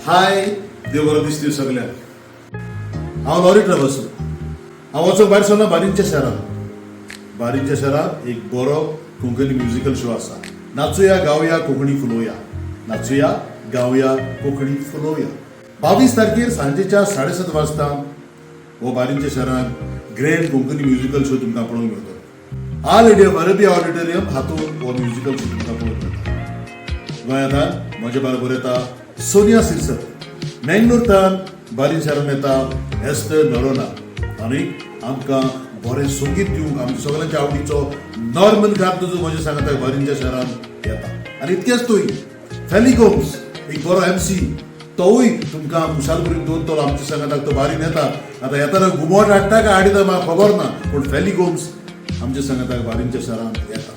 हाय, देव बरो दीस दिवं सगल्यांक. हांव लॉरी ट्रॅव्हल्स. हांव वचोंक भायर सरला बारींच्या शहरांत. बारींच्या शहरांत एक बरो कोंकणी म्युजिकल शो आसा, नाचुया गावया कोंकणी फुलोवया. नाचुया गावया कोंकणी फुलोवया. 22 तारखेर सांजेच्या 7:30 वाजता हो बारींच्या शहरांत ग्रँड कोंकणी म्युजिकल शो तुमकां पळोवंक मेळटलो. Our lady of Arabia auditorium हातूंत हो म्युजिकल शो तुमकां पळोवंक मेळटा. गोंयांतल्यान म्हजे बरोबर येता सोनिया सिरसत, मेंगलोरतान बारीन शहरान येता एस्टर नरोना आनी आमकां बरें संगीत दिवंक आमच्या सगळ्यांच्या आवडीचो नॉर्मन कार्दोजो म्हज्या सांगाता बारींच्या शहरान येता. आनी इतकेंच न्हय, फेली गोम्स एक बरो एमसी, तोवूय तुमकां खुशालभरीत दवरतलो. आमच्या सांगाताक तो बारीन येता. आतां येताना घुमट हाडटा काय हाडिना म्हाका खबर ना, पूण फेली गोम्स आमच्या सांगाताक बारींच्या शहरान येता.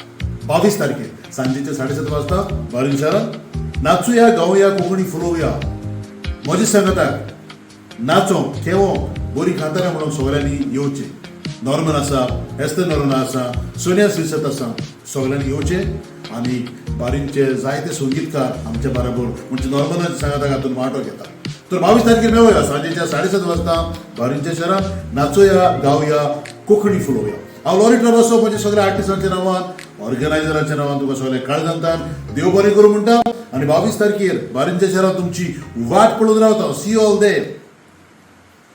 22 तारखेर सांजेच्या 7:30 वाजता बारीन शहरात नाचुया गावया कोंकणी फुलोवया. म्हज्या सांगाताक नाचोंक खेळोंक बरी खाताना म्हणून सगळ्यांनी येवचें. नॉर्मन आसा, एस्तर नरोना आसा, सोनिया सिरसत आसा, सगळ्यांनी येवचें. आनी बारींचे जायते संगीतकार आमच्या बरोबर म्हणजे नॉर्मनाच्या सांगाताक हातून वांटो घेता. तर 22 तारखेर मेळोया सांजेच्या 7:30 वाजता बारींच्या शहरात, नाचोया गावया कोंकणी फुलोवया. हांव लॉरी ट्रॅव्हल्सो म्हज्या सगळ्या आर्टिस्टांच्या नांवान, ऑर्गनायझरांच्या नांवान तुका सगळ्या काळजांतान देव बरें करूं म्हणटा आनी 22 तारखेर बारींच्या शहरात तुमची वाट पळोवन रावता. See all there.